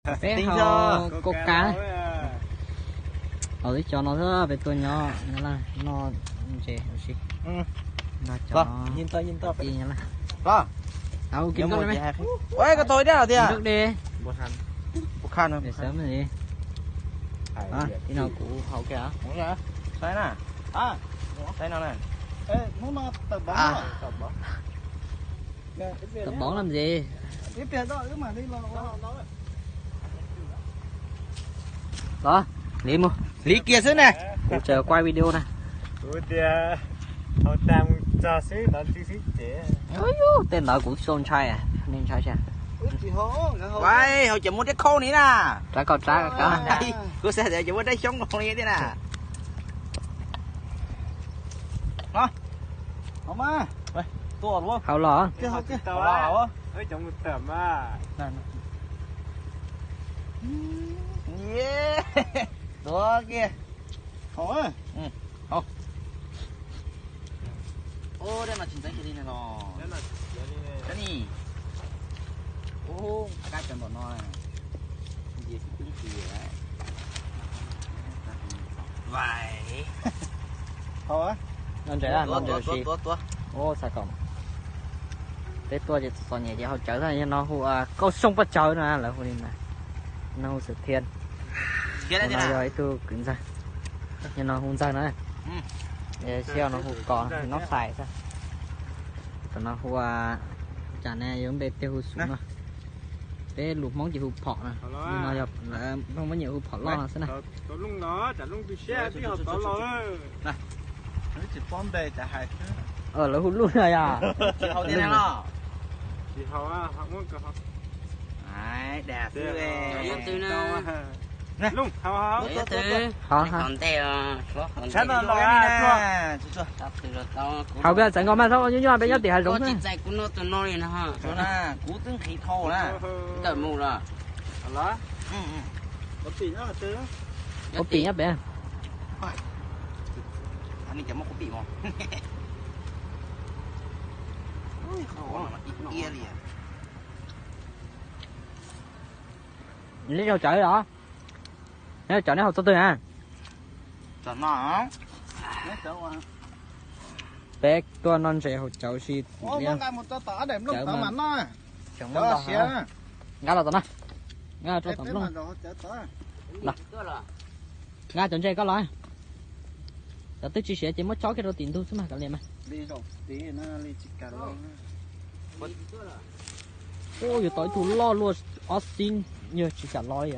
Peb hau kau kab. Hau twb cov no xwb, peb tuaj nyob nyob laj noj ntses ua si. Noj cov ti nyob laj. Koj tau ib dab tiag. Sawv mas li. Tib no kuv hau kiag. Saib na. Saib no na. Tawm npaum los ntxiv. Los, hliv mus, hliv kiag xwb na. Kuv tseem quay video na. Kuv tias hau tag mus txog xwb, tov txi xwb ces. Tej ntawd kuv tsis tau ntshai, nej ntshai saib. Hau ces muaj dab khauj ni na. Rab kauj rab, kuv xav tias ces muaj dab xyoob li thiab na. Hau los. Tuav kiag. Hau. Dab no tsis ntxeev kiag li no. Dab ni. Ub, kab cov npaum no. Ntsia xwb twb nqhis lawm. Vais. Hau, no ntses, no ntses si. Ub, xav kom peb tuaj ces txom nyem ces hau tsawv, yog no hu kauj xyoob pob tsawv no lawv hu li ntawd. No hu xwm thiab. No yog ib tug kwv ntxawg, yog no hu ntxawg na. Xyov no hu kos, noj xais xwb. Tam no hu, cas ne yuav npe tiag hu xum no. Peb lus Hmoob ces hu phom na. No yog lawv Hmoob muab nyiam hu phom loj no xwb na. Lawv hu luj no yog. Hau, txawm nkaus mas, nyuaj nyuaj peb nyob tim hav zoov. Kuv twb nqhis dhau na. Ntawm mus los. Quav pim nyob pem. Cov muaj quav pim mas. Neb hau tsawv los? Neb hau tsawv neb hau txog twg na? Peb tuaj noj ntses haus cawv si. Nqa los tom no. Nqa rau tom nplooj. Nqa cov ntses koj los. Cov twb tsis siav ces muab tso kiag rau tim ntug xwb mas kav liam mas. Ub, yuav tau ib tug loj luaj ob xib, yog tsis kam los li.